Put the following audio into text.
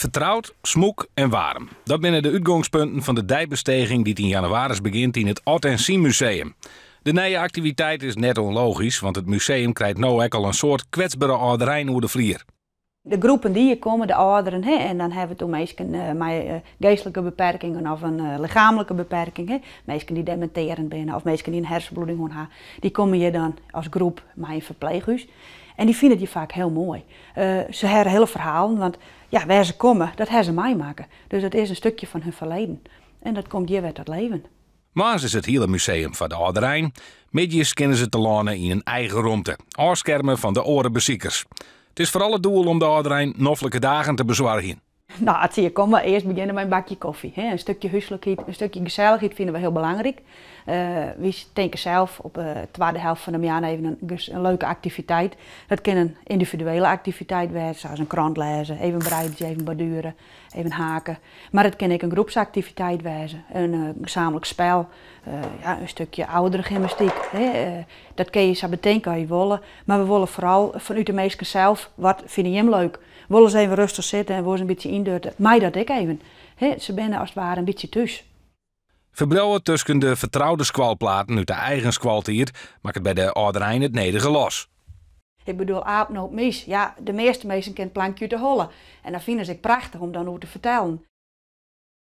Fertroud, smûk en waarm. Dat binne de útgongspunten fan de deibesteging dy't yn jannewaris begjint yn it Ot en Sien Museum. De nije aktiviteit is net ûnlogysk, want it museum krijt no ek al in soad kwetsbere âlderein oer de flier. De groepen dy't hjir komme, de âlderen, hè, en dan hawwe we it oer minsken mei geastlike beperkingen of in lichaamlike beperking, hè, minsken dy't demintearjend binne of minsken dy't in hersenbloeding hân ha, dy komme hjir dan as groep mei in ferpleechhûs. En dy fine it hjir faak hiel moai. Se hawwe hiele ferhalen, want ja, wêr't se komme, dat hawwe se meimakke. Dus dat is in stikje fan hun ferleden. En dat komt hjir wer ta libben. Moarns is it hiele museum foar de âlderein. Middeis kinne se telâne yn in eigen romte, ôfskerme fan de oare besikers. It is foaral it doel om de âlderein noflike dagen te besoargjen. No, as se hjir komme, earst begjinne mei in bakje kofje. Hè. In stikje húslikheid, in stikje gesellichheid fine we hiel belangryk. Wy tinke sels op de twadde helte fan de moarn even in leuke aktiviteit. Dat kin in yndividuele aktiviteit wêze, sa as in krante lêze, even breidzje, even borduere, even hake. Mar it kin ek in groepsaktiviteit wêze, in gesamentlik spul, ja, in stikje âlderegymnastyk. Hè. Dat kinne je sa betinke as je wolle, mar we wolle foaral fanút de minsken sels, wat fine jim leuk? Wolle se even rêstich sitte en wolle se in bytsje yndutte? Mei dat ek even. Hè, se binne as it ware in bytsje thús. Ferbliuwe tusken de fertroude skoalplaten út de eigen skoaltiid makket by de âlderein it nedige los. Ik bedoel, aap, noot, mies. Ja, de measte minsken kenne it plankje út de holle. En dan fine se it prachtich om dan oer te fertellen.